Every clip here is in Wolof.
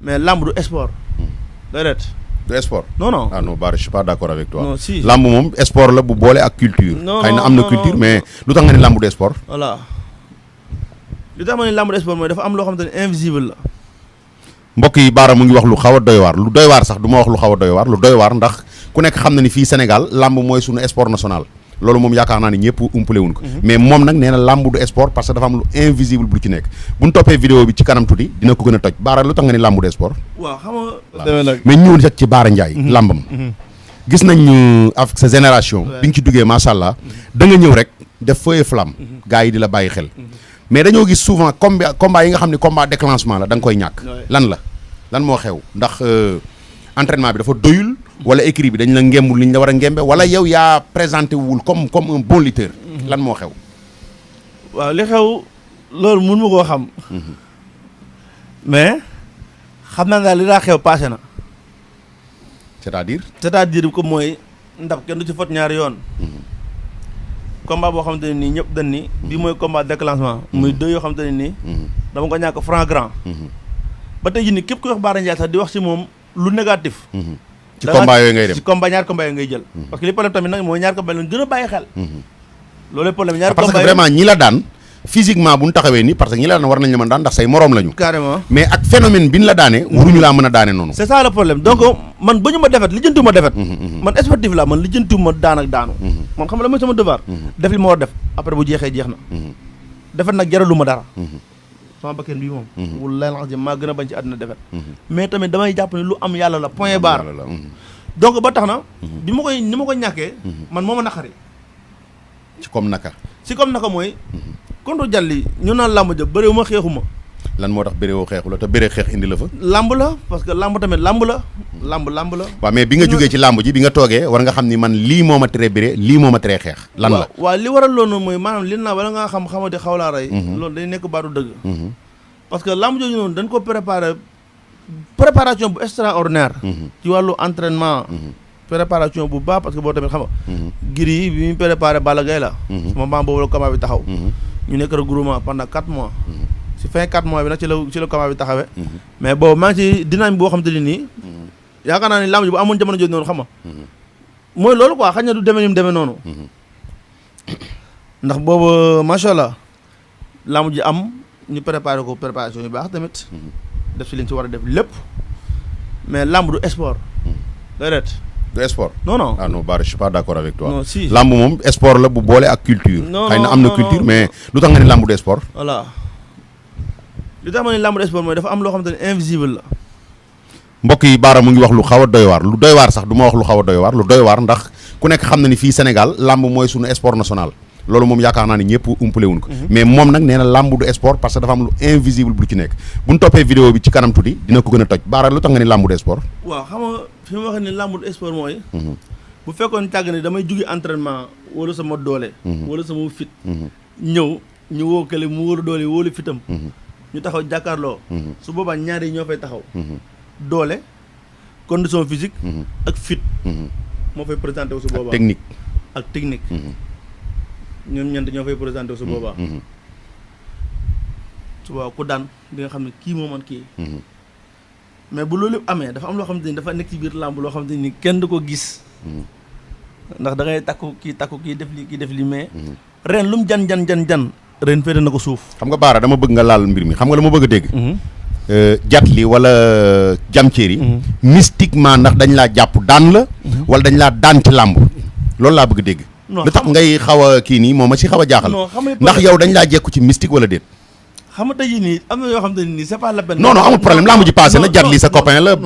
mais lamb du sport. déedéet. du sport. non. ah non Bara je suis pas d'accord avec toi. non si lamb moom sport la bu boole ak culture. xëy na am na culture mais lu tax nga ni lamb du sport. voilà li tax ma ni lamb du sport mooy dafa am loo xamante ne invisible la. mbokk yi Bara mu ngi wax lu xaw a doy waar lu doy waar sax du ma wax lu xaw a doy waar lu doy waar ndax ku nekk xam na ni fii Sénégal lamb mooy sunu sport national. loolu moom yaakaar naa ne ñëpp umpale wuñ ko mais moom nag nee na lamb du sport parce que dafa am lu invisible bu ci nekk bu ñu toppee vidéo bi ci kanam tuuti dina ko gën a toj Bara lu tax nga ni lamb du sport. waaw xam nga. mais ñëwoon sax ci Bara Ndiaye. lambam. gis nañ ñu avec sa génération. bi nga ci duggee macha allah. da nga ñëw rek def feu flamme. gars yi di la bàyyi xel. mais dañoo gis souvent combat yi nga xam ne combat déclenchement la da nga koy ñàkk. lan moo xew ndax entraînement bi dafa doyul. wala écrit bi dañ la ngembul li ñu la war a ngembe wala yow yaa présenté wul comme un bon lutteur. lan moo xew. waaw li xew loolu mun ma koo xam. mais xam naa daal li daa xew passé na. c'est-à-dire que mooy ndab kenn du ci fot ñaari yoon. combat boo xamante ne nii ñëpp dañ ni. bii mooy combat déclenchement. muy deux yoo xamante ne nii. dama ko ñàkk franc grand. ba tey jii nii képp ku wax Bara Ndiaye sax di wax ci moom lu négatif. ci combat yooyu ngay dem ci combat ñaari combat yooyu ngay jël. parce que li problème tamit nag mooy ñaari combat lañ gën a bàyyi xel. loolu problème ñaari combat parce que vraiment ñi la daan physiquement bu ñu taxawee nii parce que ñi la daan war nañ la mën daan ndax say moroom lañu. carrément mais ak phénomène bi ñu la daane waruñu laa mën a daane noonu. c'est ça le problème donc man ba ñu ma defet lijjantiwuma defet. man sportif la man lijjantiwuma daan ak daanu. man xam nga la mooy sama devoir. def li ma war def après bu jeexee jeex na. defet nag jaraluma dara. sama bakkan bii moom. wallaahi alazim maa gën a bañ ci àdduna defet. mais tamit damay jàpp ne lu am yàlla la point barre. donc ba tax na. bi ma koy ni ma ko ñàkkee. man moo ma naqari. ci comme naka. mooy. contre Jalli ñu naan làmb ja bëréewu ma xeexu ma. lan moo tax bëréewoo xeexu la te bëree xeex indi la fa. làmb la parce que làmb tamit làmb la. làmb la. waaw mais bi nga jógee ci làmb ji bi nga toogee war nga xam ni man lii moo ma teree bëree lii moo ma teree xeex. lan la waaw li waral loolu mooy maanaam li naa wala nga xamadi xaw laa rey. loolu day nekk baatu dëgg. parce que làmb jooju noonu dañ ko préparation bu extraordinaire. ci wàllu entraînement. préparation bu baax parce que boo tamit xam nga. giri yi bi ñu préparé Balla Gaye la. sama maam boobu la combat bi taxaw. ñu nekk regroupement pendant 4 mois. si fin 4 mois bi nag ci la combat bi taxawee. mais boobu maa ngi ci dynamique boo xam te ni nii. yaakaar naa ne lamb ji bu amoon jamono jooju noonu xam nga. mooy loolu quoi xëy na du demee ni mu demee noonu. ndax boobu macha allah lamb ji am ñu préparé ko préparation yu baax tamit. def si li ñu si war a def lépp. mais lamb du sport. déedéet. du sport. non. ah non Bara je suis pas d'accord avec toi. non si lamb moom sport la bu boole ak culture. xëy na am na culture mais lu tax nga ni lamb du sport. voilà li tax ma ni lamb du sport mooy dafa am loo xamante ne invisible la. mbokk yi Bara mu ngi wax lu xaw a doy waar lu doy waar sax du ma wax lu xaw a doy waar lu doy waar ndax ku nekk xam na ni fii Sénégal lamb mooy sunu sport national. loolu moom yaakaar naa ne ñëpp umpale wuñ ko mais moom nag nee na lamb du sport parce que dafa am lu invisible bu ci nekk bu ñu toppee vidéo bi ci kanam tuuti dina ko gën a toj Bara lu tax nga ni lamb du sport. waaw xam nga fi ma waxee ni lamb du sport mooy. bu fekkoon tàgg ne damay jugi entraînement wala sama doole. wala sama fit. ñëw ñu woo kële mu wóolu doole wóolu fitam. ñu taxaw jàkkaarloo. su boobaa ñaari ñoo fay taxaw. doole condition physique. ak fit. moo fay présenté wu su boobaa ak technique. ñoom ñeent ñoo fay présenté su boobaa. su boobaa ku daan di nga xam ne kii moo man kii. mais bu loolu amee dafa am loo xamante ni dafa nekk ci biir làmb loo xamante ni kenn du ko gis. ndax da ngay takku kii def li mais. ren lu mu jan ren féete na ko suuf. xam nga Bara dama bëgg nga laal mbir mi xam nga la ma bëgg a dégg. Jatli wala jamceeri mystiquement ndax dañ laa jàpp daan la. wala dañ laa daan ci làmb loolu laa bëgg a dégg. lu tax ngay xaw a kii nii moom ma si xaw a jaaxal. ndax yow dañ laa jekku ci mystique wala déet. xam nga tey jii nii am na yoo xam te nii c'est pas la peine. non amul problème lamb ji passé na Jatli sa copain la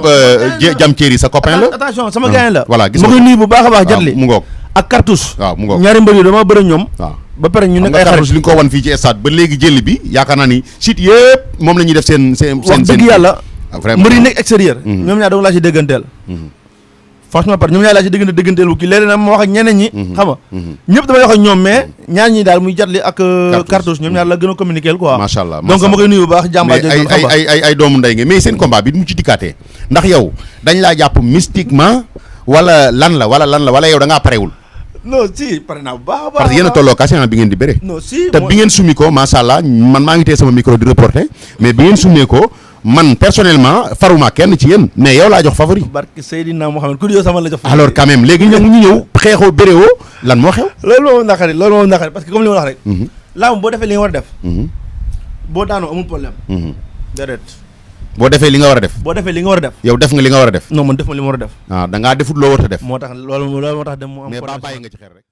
jam Thierry sa copain la. attention sama gars la. voilà gis nga ma koy nuyu bu baax a baax Jatli mu ngoog ak Cartouche. waaw mu ngoog ñaari mbër yi dama bëri ñoom. waaw ba pare ñu nekk ay xarit Cartouche li nga ko wan fii ci stade ba léegi jëli bi yaakaar naa ni site yëpp moom la ñuy def seen wax dëgg yàlla vraiment mbër yi nekk extérieur. ñoom ñaar dong laa ci dégganteel. franchement par ñoom ñaar laa ci dégganteel bu kii léeg-léeg nag ma wax ak ñeneen ñi. xam nga ñëpp damay wax ak ñoom mais ñaar ñi daal muy Jatli ak Cartouche ñoom ñaar la gën a communiquer quoi. macha allah donc ma koy nuyu bu baax jàmbaar ay doomu ndey nga mais seen combat bi mu ci dikkaatee ndax yow dañ laa jàpp mystiquement wala lan la wala yow da ngaa parewul. non si pare naa bu baax a baax parce que yéen a tolloo occasion bi ngeen di bëre. non si te bi ngeen summi ko macha allah man maa ngi tee sama micro di reporter mais bi ngeen summee ko man personnellement faruma kenn ci yéen mais yow laa jox favori. barke Seydina Mohamed ku di yow sama la jox. alors quand même léegi ñoom ñu ñëw xeexoo béréwoo lan moo xew. loolu moom naqari parce que comme li ma wax rek. làmb boo defee li nga war a def. boo daanoo amul problème. déedéet. boo defee li nga war a def. boo defee li nga war a def. yow def nga li nga war a def. non man def ma li ma war a def. da ngaa defut loo war a def. moo tax loolu moo tax dem mu am. mais ba bàyyi nga ci xel rek.